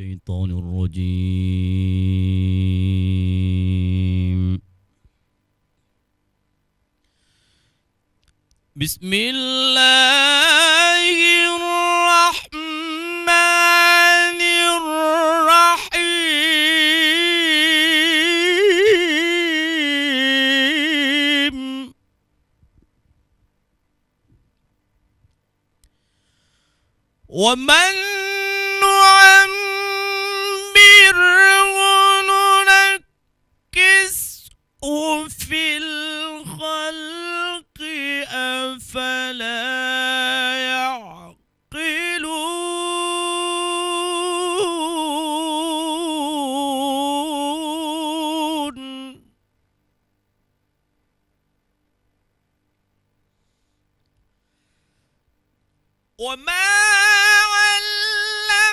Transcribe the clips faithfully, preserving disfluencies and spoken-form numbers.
الشيطان الرجيم. بسم الله الرحمن الرحيم. ومن نعمره ننكسه في الخلق، أفلا يعقلون. وما علمناه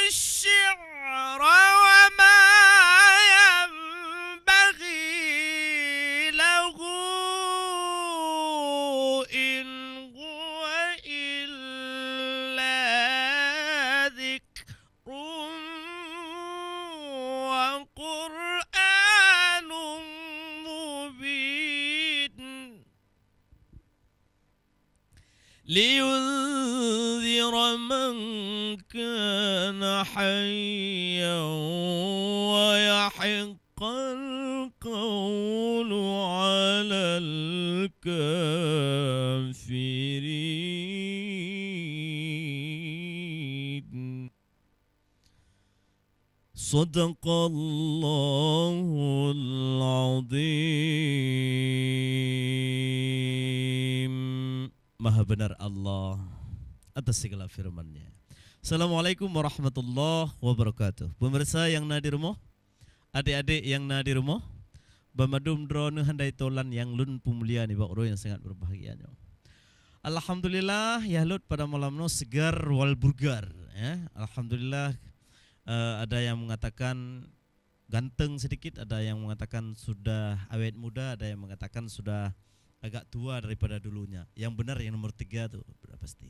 الشعر وما ينبغي له، إن هو إلا ذكر وقرآن مبين. لينذر من كان حيا ويحق القول على الكافرين. Sadaqallahul azim. Maha benar Allah atas segala firman-Nya. Assalamualaikum warahmatullahi wabarakatuh. Pemirsa nyang na di rumoh, adék-adék nyang na di rumoh, banmandum droeneuh hana teulan nyang lôn peumulia nibak uroe nyang sangat berbahagia nyoe. Alhamdulillah, yah lheueh pada malam nyoe segar wal bugar, ya. Alhamdulillah, eh, ada yang mengatakan ganteng sedikit, ada yang mengatakan sudah awet muda, ada yang mengatakan sudah agak tua daripada dulunya. Yang benar yang nomor tiga tu, sudah pasti.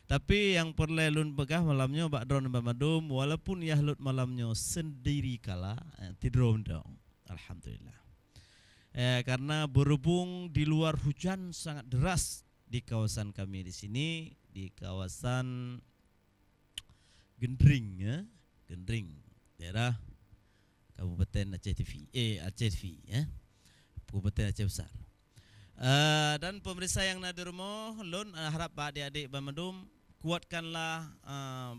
Tapi yang peureulée lôn peugah malam nyoe bak droeneuh banmandum, walaupun yah lheueh malam nyoe sendiri kala, eh, tidroe mantong. Alhamdulillah. Eh, karena berhubung di luar hujan sangat deras di kawasan kami di sini, di kawasan Gendring, ya. Gendring, daerah Kabupaten Aceh T V, eh, Aceh T V, ya. Kabupaten Aceh Besar. Eh, dan pemirsa yang na di rumoh, lôn, eh, harap bak adik-adik banmandum, kuatkanlah, eh,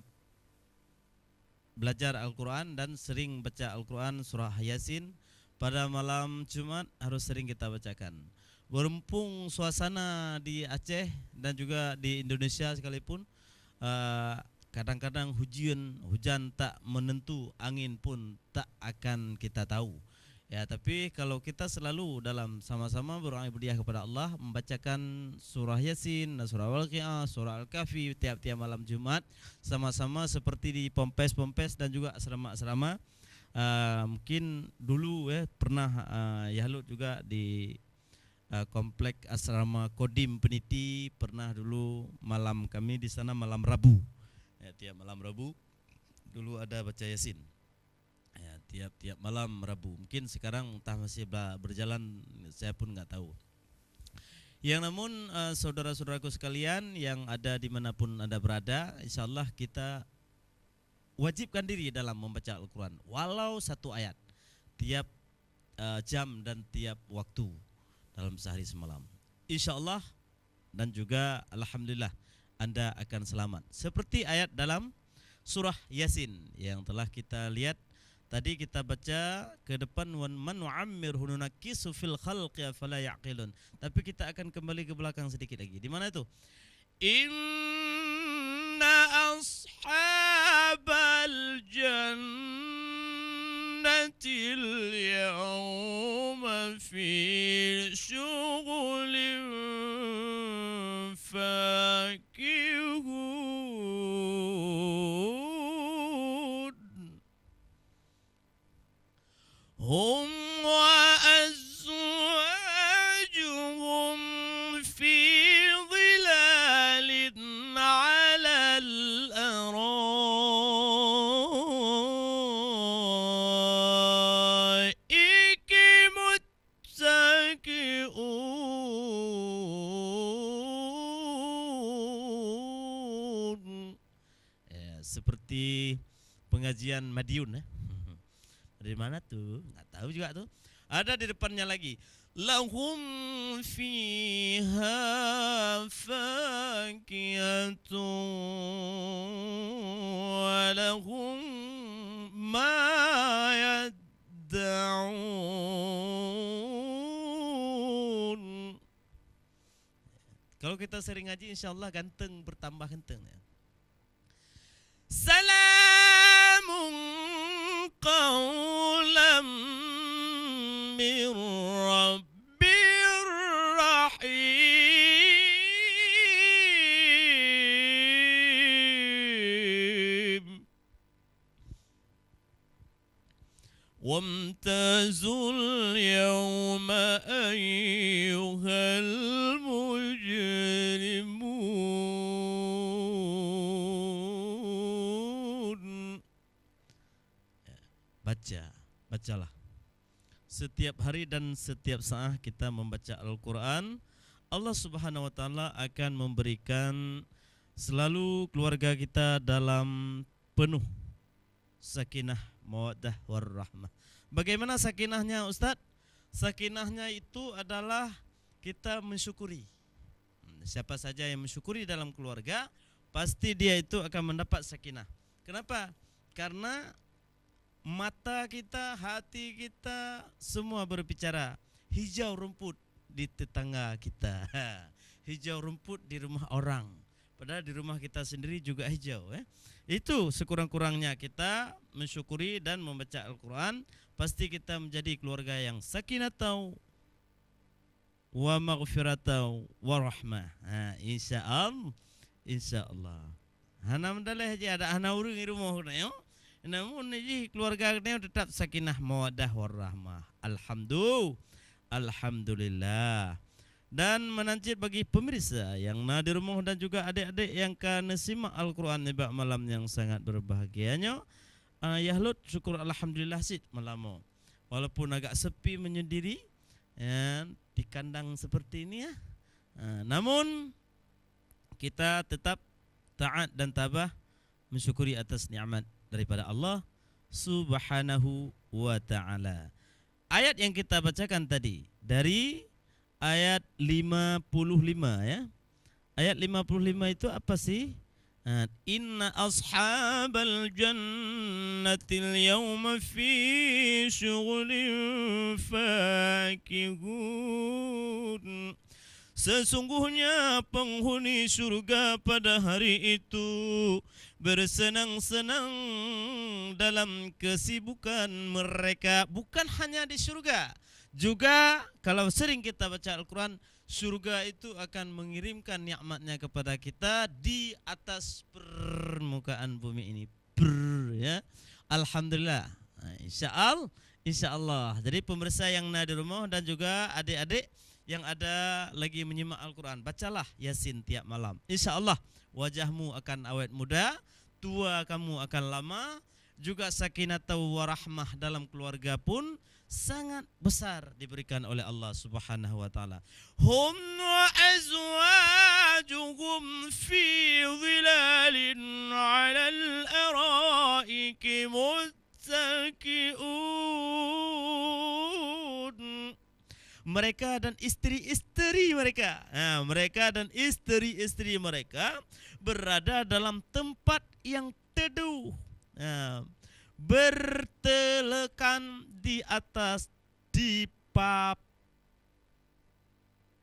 belajar Al-Quran dan sering baca Al-Quran, surah Yasin, pada malam Jumat harus sering kita bacakan. Berhubung suasana di Aceh dan juga di Indonesia sekalipun, eh, kadang-kadang hujan, hujan tak menentu, angin pun tak akan kita tahu. Ya, tapi kalau kita selalu dalam sama-sama berulang ibadah kepada Allah, membacakan surah Yasin, surah Al-Waqiah, surah Al-Kahfi tiap-tiap malam Jumat, sama-sama seperti di pompes-pompes dan juga asrama-asrama. Ah, mungkin dulu, eh, pernah, ah, yah lheueh juga di, ah, komplek asrama Kodim Peniti, pernah dulu malam kami di sana malam Rabu. Ya, tiap malam Rabu dulu ada baca Yasin. Ya, tiap-tiap malam Rabu. Mungkin sekarang entah masih ba-, berjalan, saya pun nggak tahu. Yang namun, eh, saudara-saudaraku sekalian yang ada di mana pun Anda berada, insya Allah kita wajibkan diri dalam membaca Al-Quran, walau satu ayat tiap, eh, jam dan tiap waktu dalam sehari semalam. Insya Allah dan juga alhamdulillah, anda akan selamat. Seperti ayat dalam surah Yasin yang telah kita lihat tadi, kita baca ke depan, "Wa man nu'ammirhu nunakkishu fil khalqi afala ya'qilun." Tapi kita akan kembali ke belakang sedikit lagi. Di mana itu? Inna ashabal jannatil yawma fi syughlin fakihun. Hum wa azwajuhum fi dhilalin 'alal ara'ik. di pengajian Madiun, eh. Dari mana tu? Nggak tahu juga tu. Ada di depannya lagi. Lahum fiha fakihatun wa lahum ma yad'un. Kalau kita sering ngaji, insya Allah ganteng bertambah ganteng, ya. Salamun qaulan min rabbir rahim. وامتازوا اليوم أيها المجرمون. Baca, bacalah. Setiap hari dan setiap saat kita membaca Al-Quran, Allah Subhanahu wa Taala akan memberikan selalu keluarga kita dalam penuh sakinah, mawaddah, warahmah. Bagaimana sakinahnya, Ustaz? Sakinahnya itu adalah kita mensyukuri. Siapa saja yang mensyukuri dalam keluarga, pasti dia itu akan mendapat sakinah. Kenapa? Karena mata kita, hati kita, semua berbicara hijau rumput di tetangga kita. Hijau rumput di rumah orang. Padahal di rumah kita sendiri juga hijau, eh. Itu sekurang-kurangnya kita mensyukuri dan membaca Al-Quran, pasti kita menjadi keluarga yang sakinatau wa maghfiratau wa rahmah. Ha, insya Allah, insya Allah. Hana meudaleh je, ada hana ureuëng di rumoh keunoe. Namun jih keluarga keunoe tetap sakinah, mawaddah, warahmah. Alhamdulillah. Alhamdulillah. Dan meunan cit bagi pemirsa yang na di rumoh dan juga adik-adik yang ka neusimak Al-Quran nibak malam yang sangat berbahagia nyoe, ah, yah lôt syukur alhamdulillah cit malam nyoe. Walaupun agak sepi menyendiri, ya, di kandang seperti ini, ya. Ah, namun kita tetap taat dan tabah mensyukuri atas nikmat daripada Allah Subhanahu wa Ta'ala. Ayat yang kita bacakan tadi dari ayat lima puluh lima, ya. Ayat lima puluh lima itu apa sih? Ha, "Inna ashabal jannatil yauma fi syughulin fakihun." Sesungguhnya penghuni syurga pada hari itu bersenang-senang dalam kesibukan mereka, bukan hanya di syurga. Juga, kalau sering kita baca Al-Quran, syurga itu akan mengirimkan nikmatnya kepada kita di atas permukaan bumi ini. Brr, ya. Alhamdulillah. Nah, insya Allah, insya Allah. Jadi pemirsa yang na di rumah dan juga adik-adik yang ada lagi menyimak Al-Quran, bacalah Yasin tiap malam. Insya Allah wajahmu akan awet muda, tua kamu akan lama, juga sakinah wa rahmah dalam keluarga pun sangat besar diberikan oleh Allah Subhanahu wa Ta'ala. Hum wa azwajuhum fi dhilalin 'alal araiki muttaki'un. Mereka dan isteri-isteri mereka, ha, mereka dan isteri-isteri mereka berada dalam tempat yang teduh, ha, bertelekan di atas dipa-,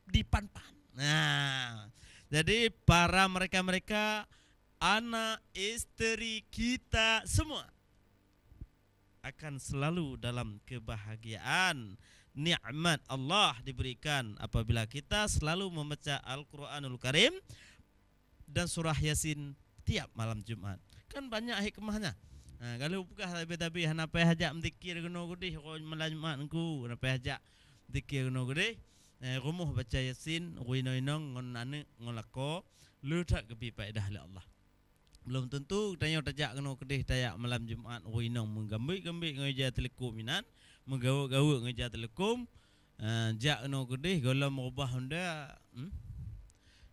dipan-pan. Nah, jadi para mereka-mereka, anak, isteri kita semua akan selalu dalam kebahagiaan. Nikmat Allah diberikan apabila kita selalu membaca Al-Quranul Karim dan surah Yasin tiap malam Jumat. Kan banyak hikmahnya. Ha, kalau peugah tabi-tabi hana payah jak mendikir keunoe keudeh, malam Jumat Teungku, hana payah jak mendikir keunoe keudeh. Eh, rumoh baca Yasin, ureueng inong-inong ngon aneuk, ngon lakoe, le that geubri faedah lé Allah. Belum tentu tanyoe tajak keunoe keudeh tajak malam Jumat, ureueng inong meugambek-gambek ngon ija Telekom inan, meugawek-gawek ngon ija Telekom, eh, jak keunoe keudeh gohlom meurubah honda, hmm?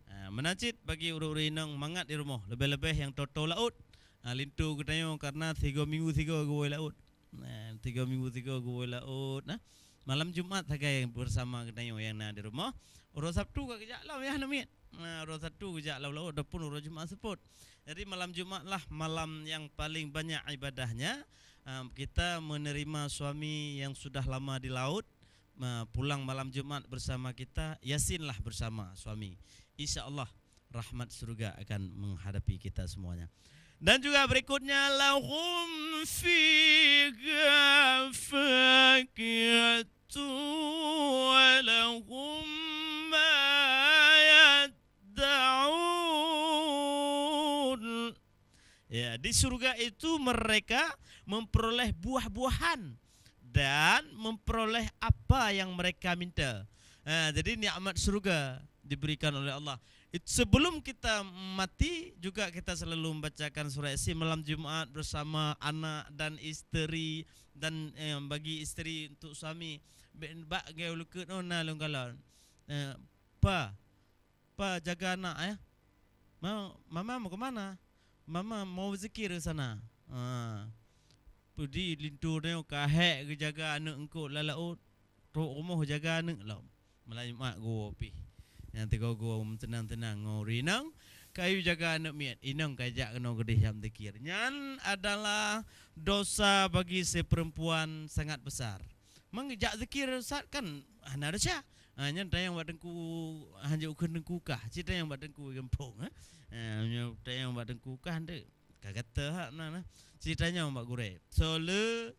Eh, meunan cit bagi ureueng-ureueng inong mangat di rumoh, leubeh-leubeh nyang toe-toe laôt, Ah, linto geutanyoe karena tiga minggu tiga geuwoe laôt. Nah, tiga minggu tiga geuwoe laôt, nah. Malam Jumat sagai bersama geutanyoe nyang na di rumoh. Uroe Sabtu ka geujak lom yah aneuk miet. Nah, uroe Sabtu geujak lom laôt ataupun uroe Jumat seupôt. Jadi malam Jumat lah malam yang paling banyak ibadahnya. Ah, kita menerima suami yang sudah lama di laut, ma-, pulang malam Jumat bersama kita, Yasinlah bersama suami. Insya Allah rahmat surga akan menghadapi kita semuanya. Dan juga berikutnya, lahum fiha fakihatun wa lahum ma yad'un. Ya, di surga itu mereka memperoleh buah-buahan dan memperoleh apa yang mereka minta. Ha, jadi nikmat surga diberikan oleh Allah. It-, sebelum kita mati juga kita selalu membacakan surah Yasin malam Jumat bersama anak dan isteri dan, eh, bagi isteri untuk suami. Be-, bak geu leukeut oh na lôn kalon. Eh, pa, pa jaga anak, eh? Ma-, mama mau ke mana? Mama mau zikir ke sana. Ha. Pudi linto nyoe ka hék geujaga aneuk eungkôt lam laôt. Trok rumoh jaga aneuk lom. Malam Jumat geuwoe pih. Nyang tiga geuwoe meuteunang-teunang ngon ureueng inong, kayue jaga aneuk miet. Inong ka jak keunoe keudeh jam zikir. Nyan adalah dosa bagi si perempuan sangat besar. Meungeujak zikir Ustaz kan hana desya. Ha, nyan tanyong bak teungku, hanjeuet ukeue teungku kah. Ci tanyong bak teungku gampông, eh. Ha, nyoe tanyong bak teungku kah ndeuk. Ka gata hak na, na. Ci tanyong bak gurée. Soe le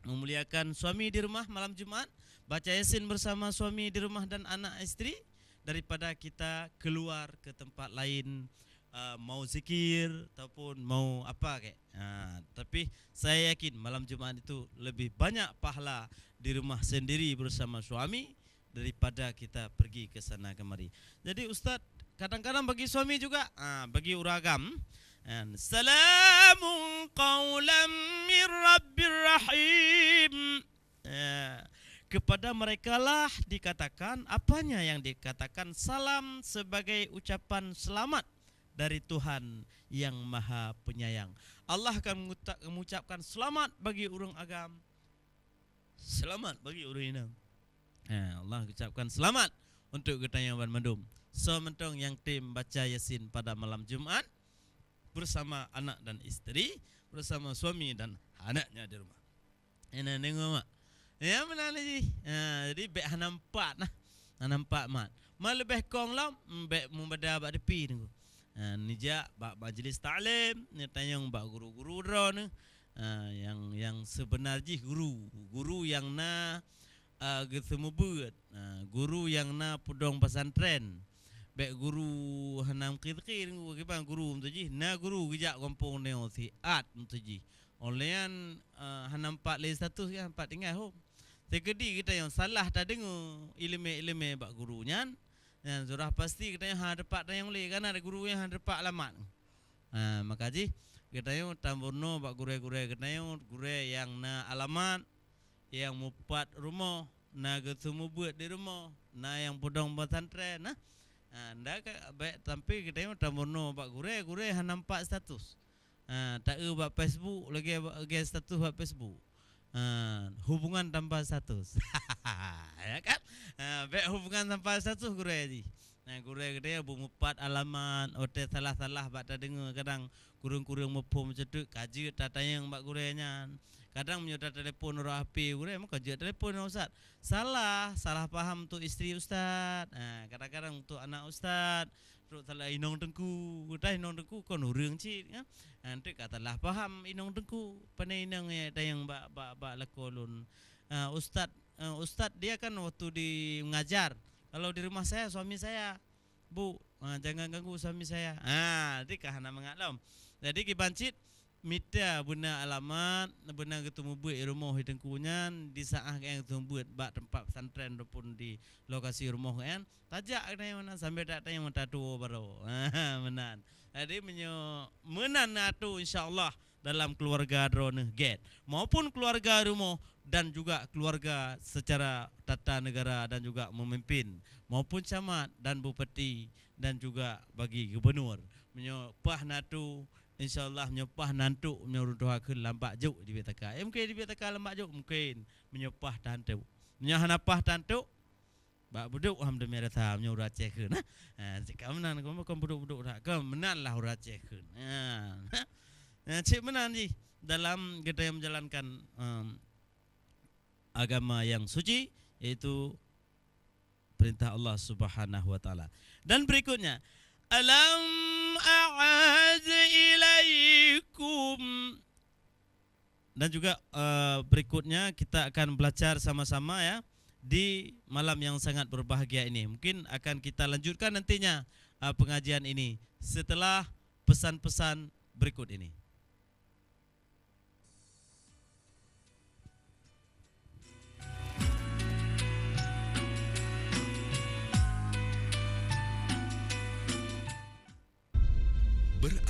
memuliakan suami di rumah malam Jumat, baca Yasin bersama suami di rumah dan anak isteri, daripada kita keluar ke tempat lain, uh, mau zikir ataupun mau apa kek. Ha, tapi saya yakin malam Jumat itu lebih banyak pahala di rumah sendiri bersama suami daripada kita pergi ke sana kemari. Jadi ustaz, kadang-kadang bagi suami juga, ah, bagi ureueng agam, kan, "Salamun qaulam mir rabbir rahim." Ya, kepada merekalah dikatakan, apanya yang dikatakan salam sebagai ucapan selamat dari Tuhan yang Maha Penyayang. Allah akan menguta-, mengucapkan selamat bagi ureueng agam, selamat bagi ureueng inong. Ha, Allah ucapkan selamat untuk geutanyoe banmandum. Soe mantong nyang tem baca Yasin pada malam Jumat bersama anak dan isteri, bersama suami dan anaknya di rumah. Ina deungoe mak. Ya meunan jih. Ha, jadi bèk hana meupat nah. Hana meupat mat. Ma leubeh kong lom, bèk mubada bak tepi teungku. Ha, nijak bak majlis taklim, nitanyong bak guru-guru droeneuh. Ha, nyang, nyang seubeuna jih guru, guru nyang na, a, geuseumeubeuet, a, guru nyang na peudong pesantren. Bèk guru hana meuki-ki teungku, kiban guru meutuji, na guru geujak gampông nyoe siat meutuji. Óh lheueh nyan, a, hana meupat lé status kan, meupat tinggai hom. Teukeudi geutanyoe salah tadeungoe ileumèe-ileumèe bak guru nyan, nyan sudah pasti geutanyoe hana teupat tanyong lé, kana guru nyan hana teupat alamat. Ha, maka jih geutanyoe tameurunoe bak gurèe-gurèe geutanyoe, gurèe nyang na alamat, nyang mupat rumoh, na geuseumeubeuet di rumoh, na nyang peudong pesantren, nah. Ha, ndak ka, bèk sampai geutanyoe tameurunoe bak gurèe, gurèe hana meupat status. Ha, taeu bak Facebook, lagèe, lagèe status bak Facebook. Ha, hubungan tanpa status. Ya kan? Ha, bèk hubungan tanpa status gurèe jih. Nah, gurèe geutanyoe beumeupat alamat, watèe salah-salah bak tadeungoe, kadang kureueng-kureueng muphom ceuteuk ka jeuet tatanyong bak gurèe nyan. Kadang meunyoe tatelepon rot H P gurèe, meuka jeuet telepon ngon ustaz. Salah, salah paham untuk isteri ustaz. Ha, kadang-kadang untuk anak ustaz. Trok salah inong teungku, dah inong teungku kon ureueng cit, kan? Ha, enteuk ka salah paham inong teungku. Pane inong nyang tanyong bak, bak, bak lakoe lôn. Ha, ustaz, ha, ustaz dia kan waktu di mengajar. Kalau di rumah saya, suami saya, "Bu, ha, jangan ganggu suami saya." Ha, jadi ka hana mangat lom. Jadi kiban cit mita beuna alamat, beuna geuteumeubeuet rumoh di teungku nyan, di saat geutanyoe geuteumeubeuet bak teumpat pesantren ataupun di lokasi rumoh geutanyoe, tajak geutanyoe meunan sambil tatanyong meuta tuwoe baroe. Ha, meunan. Jadi meunyoe meunan na tu, insya Allah dalam keluarga droeneuh gèt, maupun keluarga rumoh dan juga keluarga secara tata negara dan juga memimpin, maupun camat dan bupati dan juga bagi gubernur. Meunyoe paih na tu, Insya Allah, meunyoe paih na trok, meunyoe ureuëng tuha kheun lam bak jok jibeuet taka. Eh, mungken jibeuet taka lam bak jok, mungken meunyoe paih tan trok. Meunyoe hana paih tan trok, bak budok ham teumé rasa meunyoe ureuëng Aceh kheun. Ha, cit ka meunan, kon, kon budok-budok that. Kon meunan lah ureuëng Aceh kheun. Ha. Ha, cit meunan jih dalam geutanyoe menjalankan, em, agama yang suci, yaitu perintah Allah Subhanahu wa Taala. Dan berikutnya, "Alam a'had ilaikum." Dan juga, eh, berikutnya kita akan belajar sama-sama, ya, di malam yang sangat berbahagia ini. Mungkin akan kita lanjutkan nantinya, eh, pengajian ini setelah pesan-pesan berikut ini. Ber-